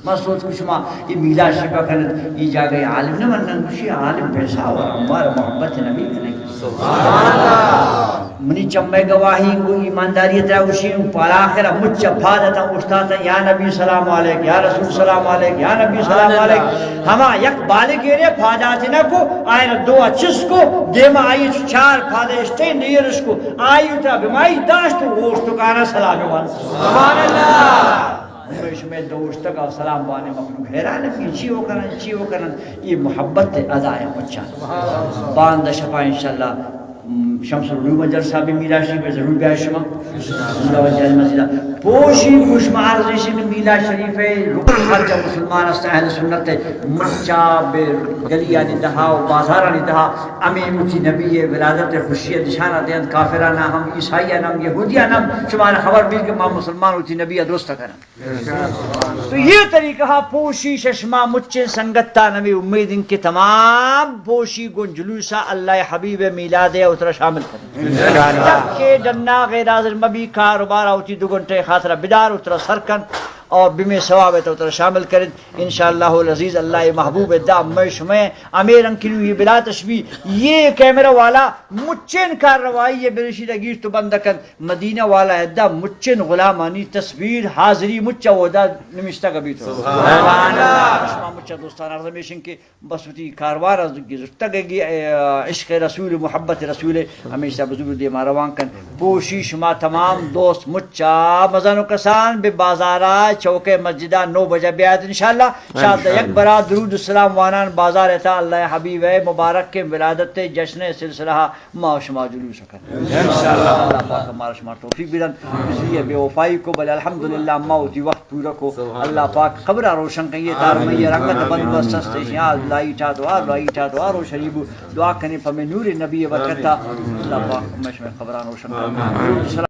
ما سوچ کو شما یہ میلاد شریف کنت، یہ جاگہ عالم نہ منن، گوشی عالم پیسہ و ہمار محبت نبی کنگ۔ منی چمے گواہی گو ایمانداری ترا گوشی، پر آخر مچ پاد تا اوشتاتا، یا نبی سلام علیک، یا رسول سلام علیک، یا نبی سلام علیک۔ ہما یک بالگیرے پادات نہ کو، آئین دو چس کو، دیما آئی چار پاد اشتے نیرش کو، آئی ترا بمائی داشت و اوشتکانا سلام وان۔ سبحان اللہ۔ ہمے شمئے دوشتگ ء سلام بانے مخلوق حیران کہ چی و کنن، چی و کنن۔ یہ محبت ادائے مچان۔ باند شپا انشاءاللہ، م، شمس العلوم جلسہ بھی میلاد شریف ء ضرور بیا شما۔ اللہ وجل مسجد پوشی گوش ما عرض ایشی کہ میلاد شریف ہے، رکن ہر جا مسلمان است، اہل سنت ہے، مچا بے گلی یعنی دہا و بازارانی دہا، ہمیں اسی نبی ولادت خوشی نشانہ دیں، کافرانہ ہم، عیسائیانہ ہم، یہودیانہ ہم، شمارا خبر بھی کہ ما مسلمان اسی نبی درست کریں۔ تو یہ طریقہ ہا پوشی ششما مچیں سنگتان ہمیں امید ان کہ تمام پوشی گون جلوسا اللہ حبیب میلاد ء اترا شامل کریں۔ تک کہ ڈنا غیر حاضر مبی، کاروبار ہوتی دو گھنٹے خاطرہ بدار اترا سر کن اور بمے ثواب ء اترا شامل کریں۔ انشاءاللہ العزیز اللہ محبوب دا میں شمیں امیر انکنو یہ بلا تشبیہ یہ کیمرہ والا مچین کارروائی ء برشید ء گیشت و بند کنت۔ مدینہ والا ادا مچین غلامانی تصویر حاضری مچ ء اودا نمشتگ بیت۔ سبحان اللہ۔ شما مچ ء دوستان عرض ہمیشن کہ بس وتی کاروان ء زرتگ گی، اے، عشق رسول، محبت رسول ہمیشہ بزرگ دیما روان کن۔ پوشی شما تمام دوست مچ ء مزن و کسان بہ بازار ء چوک ء مسجد ء نو بجہ بیایت انشاءاللہ۔ شاد یک برا درود و سلام وانان بازار ء تا اللہ حبیب ء مبارک ولادت ء جشن ء سلسلہ ء ما شما جلوس کن۔ انشاءاللہ۔ اللہ پاک مارا شما توفیق بدن۔ بجلی بے وفائی کو، بلے الحمدللہ ما وتی وقت پورا کو۔ اللہ پاک قبر روشن کن، یہ تار میں یہ رنگت بندوبست است، یا لائٹ آ دعا، لائٹ آ دعا روشنی بو۔ دعا کنی پہ میں نور نبی برکتا۔ اللہ پاک میں شما قبر روشن کن۔